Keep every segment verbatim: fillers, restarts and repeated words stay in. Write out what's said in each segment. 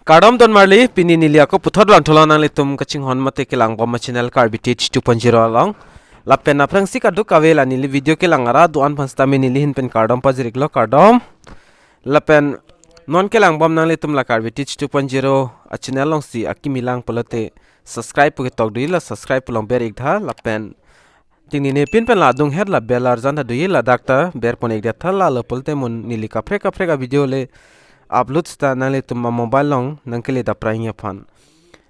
Kardom don marli, pini neli ako puthot vanthulo nanglitum kachinghon mate kelangbom a-channel Karbi Teach two point zero along. Lapen aphrangsi kadokave la neli video kelang arat do-an aphan sitame neli ahin pen kardom pajir-iklo, kardom. Lapen non kelangbom nanglitum la Karbi Teach two point zero a-channel alongsi akimi lang pulote subscribe pu ketok do-i, la subscribe pu along ber-ik tha, lapen tingni ne pin pen la adung het la bell arjan ta do-i, ladak ta ber pon-ik det tha, lalo pulote mo neli kaprek kaprek a-video le upload sita nanglitum a-mobile along nangkele dapra-ikji aphan.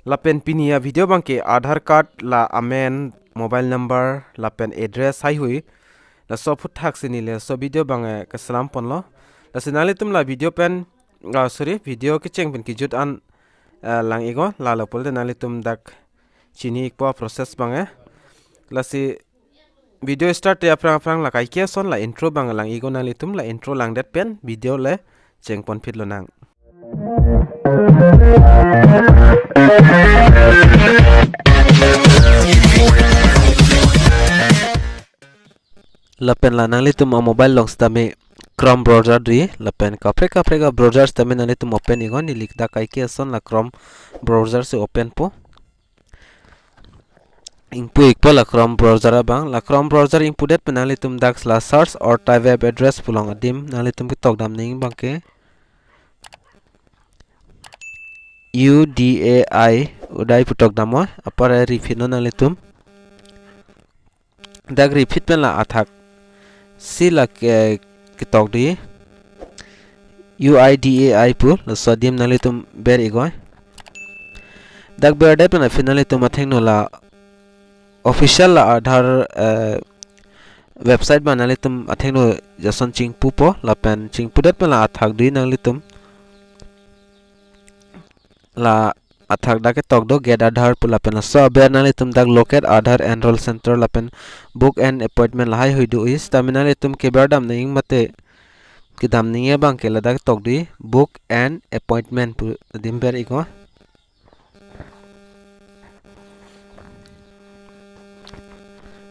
Lapen pini a-video abangke Aadhaar card la amen, mobile number lapen address haihui, laso aphuthak si neli laso video abang, eh, keselam ponlo. Lasi nanglitum la video pen, ah, sorry, video kecheng pen kejut an, eh, lang-ik-o, lalo pulote nanglitum dak chini-ikpo a-process abang, eh. Lasi video start te aphrang aphrang la kaike ason la intro abang lang-ik-o nanglitum, la intro langdet pen video le cheng ponphit lonang. Lapen la nanglitum a-mobile along sitame Chrome browser do-i, lapen kaprek kaprek a-browser sitame nanglitum open-ik-o, neli dak kaike ason la Chrome browser si open po. Ingpu-ikpo la Chrome browser abang, la Chrome browser ingpudet pen nanglitum dak la search or type web address pu along adim nanglitum ketok dam nangji abangke U D A I, Uday pu tok dam-o, apar ri phit-non nanglitum. Dak ri phit pen la athak si la ke, ketok do-i U I D A I pu, laso adim nanglitum ber-ik-o. Dak berdet pen aphi nanglitum athengno la official la Aadhaar, eh, website abang nanglitum athengno jason chingpupo, lapen chingpudet pen la athak do-i nanglitum la athak dak ketok do Get Aadhaar pu, lapen laso aber nanglitum dak Locate Aadhaar Enroll Center lapen Book an Appointment lahaihui do-i, sitame nanglitum keber dam nangji mate kedam nangji abangke ladak ketok do-i Book an Appointment pu adim ber-ik-o.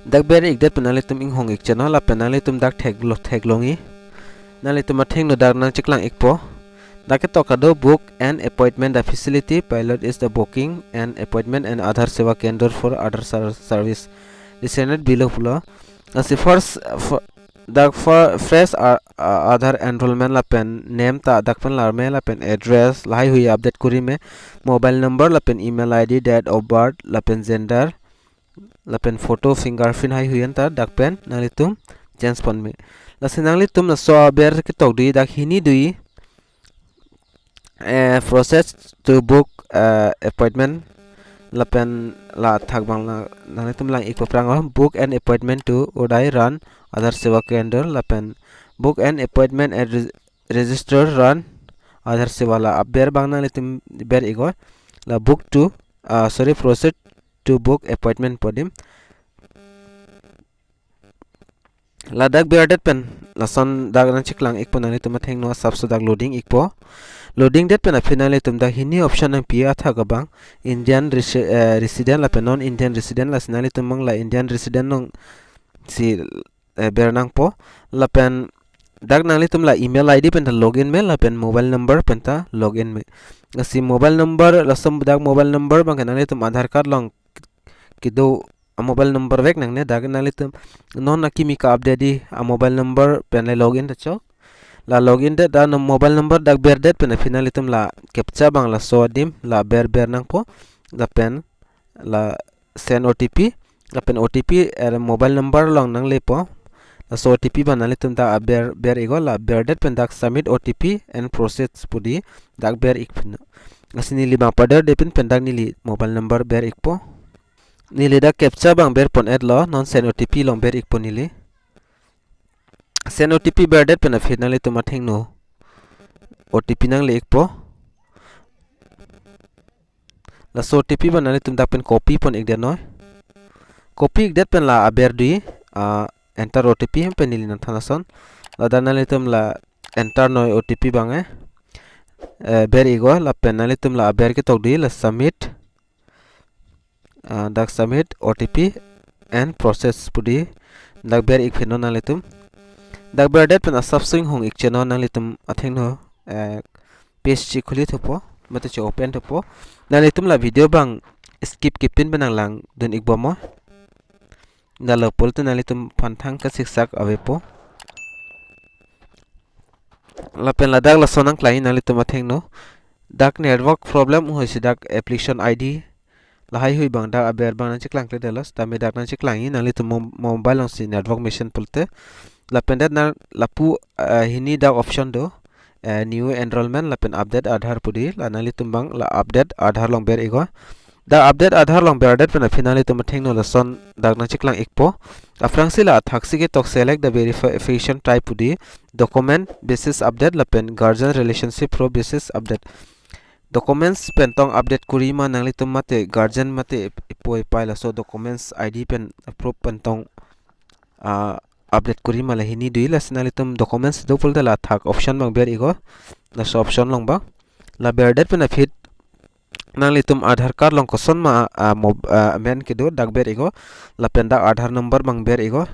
Dak ber-ikdet pen nanglitum inghong-ik cheno, lapen nanglitum dak theklo, theklongji. Nanglitum athengno dak nangcheklang-ikpo. Dak ketok kado Book an Appointment, the facility pilot is the booking an appointment and Aadhaar Seva Kendra for Aadhaar ser-, service. Designated below pulo. Lasi first, fir-, dak for fresh a-, a-, Aadhaar enrollment lapen name ta dak pen larme lapen address lahaihui update kuri me, mobile number lapen email I D, date of birth lapen gender lapen photo, fingerprint haihui anta dak pen nanglitum change pon me. Lasi nanglitum laso aber ketok do-i dak hini do-i, eh, process to book, eh, appointment, lapen la athak abang la nanglitum lang-ikpo aphrang, oh, book an appointment to Uday run Aadhaar Seva Kendra, lapen book an appointment at re-, register run Aadhaar Seva, la aber abang nanglitum ber-ik-o, la book to, ah, sorry, proceed to book appointment pu adim. Ladak berdet pen lason dak nangcheklang-ikpo, nanglitum athengno asapso dak loading-ikpo. Loading det pen aphi nanglitum dak hini option nangpi athak abang, Indian resi-, eh, resident lapen non Indian resident, lasi nanglitum abang la Indian resident alongsi, eh, ber nangpo. Lapen dak nanglitum la email I D pen ta login me lapen mobile number pen ta login me. Lasi mobile number, laso dak mobile number abangke nanglitum Aadhaar card along kedo a-mobile number vek nangne, dak nanglitum non akimi ka-update-i a-mobile number pen le login ta chok. La login det, dak mobile number dak berdet pen aphi nanglitum la captcha abang laso adim la ber ber nangpo, lapen la send O T P, lapen O T P er mobile number along nanglepo. Laso O T P abang nanglitum dak aber ber-ik-o, la berdet pen dak submit O T P and proceed pu di dak ber-ik phin. Lasi neli abang pader de pin pen dak neli mobile number ber-ikpo. Neli dak captcha abang ber pon-etlo, non send O T P along ber-ikpo neli. Send O T P berdet pen aphi nanglitum athengno O T P nangle-ikpo. Laso O T P abang nanglitum dak pen copy pon-ik det noi. Copy-ik det pen la aber do-i, ah, enter O T P hem pen neli nangthan ason. Ladak nanglitum la enter noi O T P abang, eh, eh, ber-ik-o, lapen nanglitum la aber ketok do-i la submit. Ah, dak submit O T P and proceed pu di dak ber-ik phin non nanglitum. Dak berdet pen asapso inghong-ik cheno, nanglitum athengno, eh, page chi khuli thupo. mate che-open thupo. Nanglitum la video abang skip kepin pen nanglangdun-ik bomnon. Dalo pulote nanglitum aphan thang kasiksak avepo. Lapen ladak lason nangklangji nanglitum athengno. Dak network problem ahut si dak application I D lahai hui abang dak aber abang nangcheklangkledetlo, sitame dak nangcheklangji nanglitum mo-, mobile alongsi network mesen pulote. Lapen det nang lapu, eh, hini dak option do, eh, new enrollment lapen update Aadhaar pu di, la nanglitum abang la update Aadhaar along ber-iknon. Dak update Aadhaar along berdet pen aphi nanglitum athengno lason dak nangcheklang-ikpo. Aphrangsi la athaksi ketok select the verification type pu di, document basis update lapen guardian relationship proof basis update. Documents pen tong update kori ma nanglitum mate guardian mate ip-, ipo ipai laso documents I D pen proof pen tong, ah, update kori ma la hini do-i, lasi nanglitum documents do pulote la athak option abang ber-iknon. Laso option along abang. La berdet pen aphi nanglitum Aadhaar card along kosonma, ah, mob-, ah, amen kedo dak ber-iknon. Lapen dak Aadhaar number abang ber-iknon.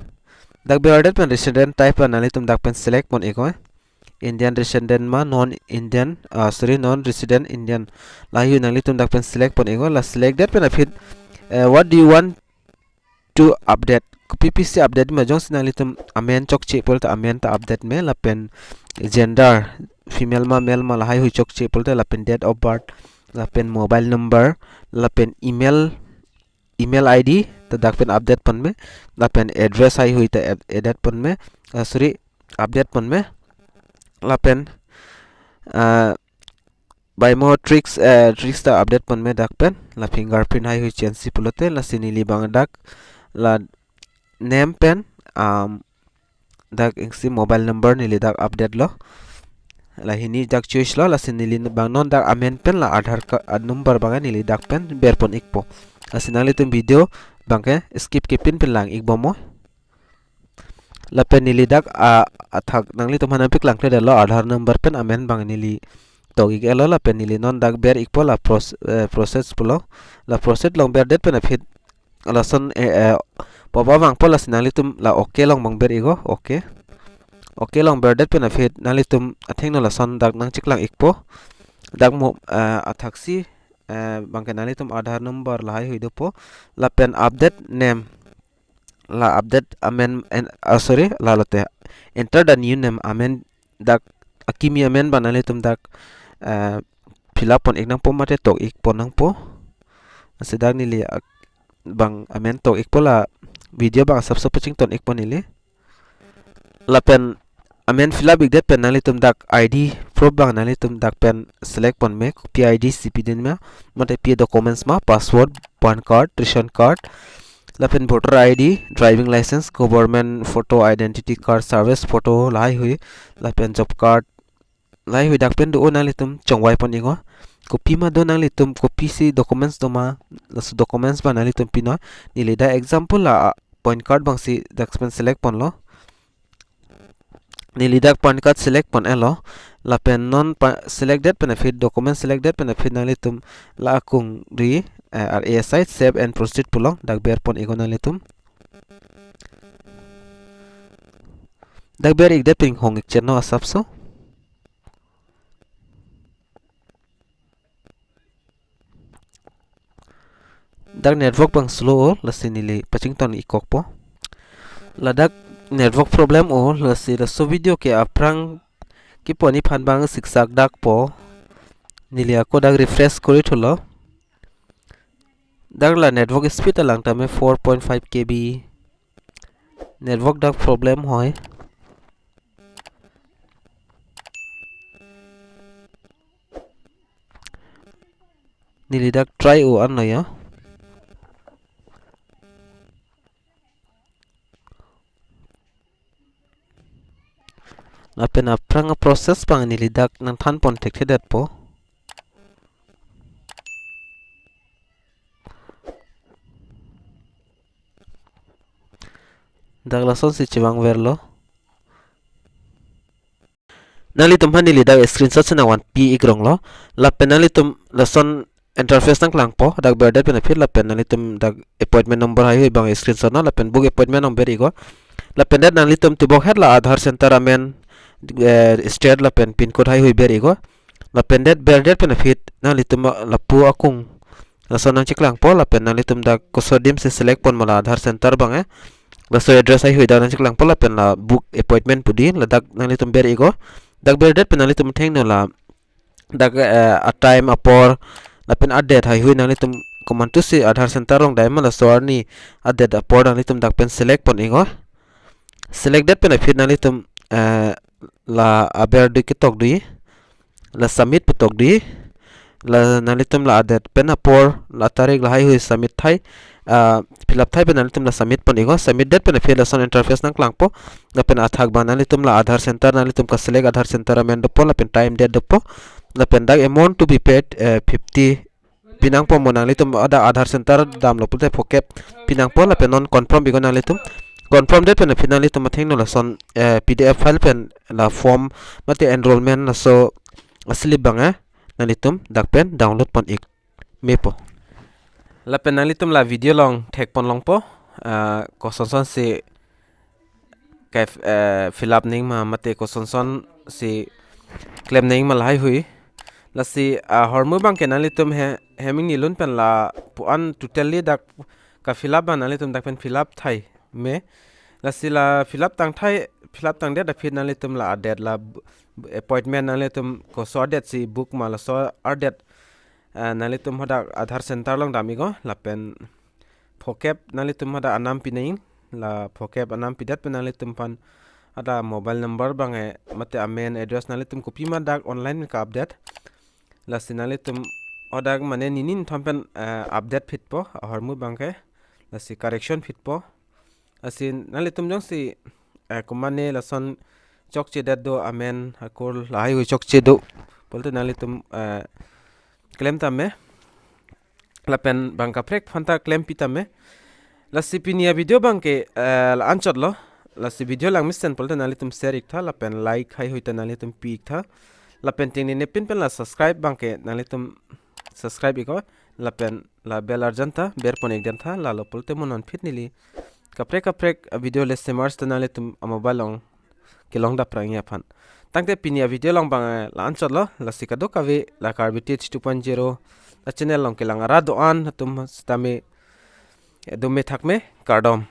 Dak berdet pen resident type la nanglitum dak pen select pon-iknon. Indian resident ma non Indian, ah, sorry, non resident Indian. Lahai hui nanglitum dak pen select pon-iknon. La select det pen aphi, eh, what do you want to update? Kopi pisi update ma, jongsi nanglitum amen chokche pulote amen ta update me, lapen gender female ma male ma lahai hui chokche pulote, lapen date of birth, lapen mobile number, lapen email, email I D ta dak pen update pon me, lapen address lahai hui ta add-, edit pon me, ah, sorry, update pon me, lapen, ah, biometrics, eh, trics ta update pon me dak pen, la fingerprint lahai hui change si pulote, lasi neli abang dak, la name pen, um, dak isi mobile number neli dak update lo. La hini dak choice lo, lasi neli abang non dak amen pen la Aadhaar card, ah, number abang neli dak pen ber pon-ikpo. Lasi nanglitum video abangke skip kepin pen lang-ik bomnon. Lapen neli dak, ah, athak nanglitum aphan nangpaklangkledetlo, Aadhaar number pen amen abang neli tok-ik-etlo, lapen neli non dak ber-ikpo la pros-, eh, proceed pulo. La proceed along berdet pen aphi lason, eh, eh, pop-up vangpo, lasi nanglitum la okay along abang ber-iknon, okay. Okay along berdet pen aphi nanglitum athengno lason dak nangcheklang-ikpo. Dak mo, eh, athaksi, eh, abangke nanglitum Aadhaar number lahai hui dopo. Lapen update name. La update amen, en-, ah, sorry, la lote. Enter the new name, amen dak akimi amen abang nanglitum dak, eh, fill up pon-ik nangpo mate tok-ik pon nangpo. Lasi dak neli ak-, abang amen tok-ikpo, la video abang asapso pachington-ikpo neli. Lapen amen fill up-ikdet pen nanglitum dak I D proof abang nanglitum dak pen select pon me, kopi I D si pidun ma, mate pi documents ma, passport, PAN card, ration card, lapen voter I D, driving license, government photo, identity card, service photo, lahai hui, lapen job card, lahai hui dak pen do-o, nanglitum chongvai pon-iknon. Kopima do nanglitum, kopisi documents do ma, laso documents abang nanglitum pinon. Neli dak example la, ah, PAN card abangsi dak pen select ponlo. Neli dak PAN card select pon-etlo. Lapen non pa-, select det pen aphi, document select det pen aphi nanglitum la akung ri, eh, R A S I, save and proceed pu along dak ber pon-iknon nanglitum. Dak ber-ikdet pen hong-ik chenno asapso. Dak network abang slow-o, lasi neli pachington-ikkokpo. Ladak network problem-o, lasi laso video ke aphrang kepu-an aphan abang siksak dakpo. Neli ako dak refresh kori thulo. Dak la network speed alang tame four point five K B. Network dak problem hoi. Neli dak try-o anlo ya. Lapen aphrang a-process abang neli dak nangthan pon thekthedetpo. Dak lasonsi chevangverlo. Nanglitum aphan neli dak screenshot si nangvanpi-ikronglo. Lapen nanglitum lason interface nangklangpo. Dak berdet pen aphi lapen nanglitum dak appointment number lahai hui abang screenshot non. Lapen book appointment along ber-iknon. Lapen det nanglitum tibok het la Aadhaar center amen, eh, state lapen pin code lahai hui ber-iknon. Lapen det berdet pen aphi nanglitum lapu akung lason nangcheklangpo, lapen nanglitum dak kosodim si select ponpo la Aadhaar center abang eh. Laso address haihui dak nangcheklangpo, lapen la book appointment pu dei, ladak nanglitum ber iknon. Dak berdet pen nanglitum athengno la dak, eh, a time apor lapen a date haihui nanglitum komantusi Aadhaar center along damji ma, laso arni a date apor nanglitum dak pen select pon iknon. Select det pen aphi nanglitum, eh, la aber dei ketok dei, la submit pu tok dei, la nanglitum la a date pen apor, la tarik, la haihui submit thai, ah, fill up thai pen nanglitum la submit pon iknon. Submit det pen aphi lason interface nangklangpo. Lapen athak abang nanglitum la Aadhaar center nanglitum kaselect Aadhaar center amen dopo, lapen time date dopo. Lapen dak amount to be paid, eh, fifty pinangpo mo, nanglitum hadak Aadhaar center damlo pulote phokep pinangpo, lapen non confirm iknon nanglitum. Confirm det pen aphi nanglitum athengno lason, eh, P D F file pen la form mate enrollment laso slip abang eh nanglitum dak pen download pon ik mepo. Lapen nanglitum la video along thek pon longpo, ah, kosonson si ke, eh, fill up nangji ma mate kosonson si klem nangji ma la haihui. Lasi, ah, ahormu abangke nanglitum he, hem ingnilun pen lapu-an totally dak ka fill up abang nanglitum dak pen fill up thai me. Lasi la fill up tang thai, fill up tang det aphi nanglitum la a date la b-, appointment nanglitum koso a date si book ma, laso a date, eh, nanglitum hadak Aadhaar center along dam iknon, lapen phokep nanglitum hadak anam pi nangji, la phokep anam pidet pen nanglitum aphan hadak mobile number abang eh mate amen address nanglitum kopima dak online ka update. Lasi nanglitum hadak mane nini nithom pen, eh, update phitpo ahormu abangke. Lasi correction phitpo. Lasi nanglitum jongsi, eh, komane lason chokchedet do, amen akur la haihui chokche do pulote nanglitum, eh, klem tame. Lapen bang kaprek aphanta klem pi tame. Lasi pini a video abangke, eh, la-anchotlo. Lasi video langmesen pulote nanglitum share iktha, lapen like haihui ta nanglitum pi iktha. Lapen tingnine pin pen la subscribe abangke nanglitum subscribe iknon. Lapen la bell arjan ta ber pon ikdam tha, lalo pulote mo non phit neli kaprek kaprek a video le semars ta nanglitum a mobile along kelong dapprang aphan. Tangte pini a video along abang, eh, la-anchotlo, lasi kadokave la Karbi Teach two point zero a channel along kelang arat do-an atum sitame, eh, dome thakme, kardom.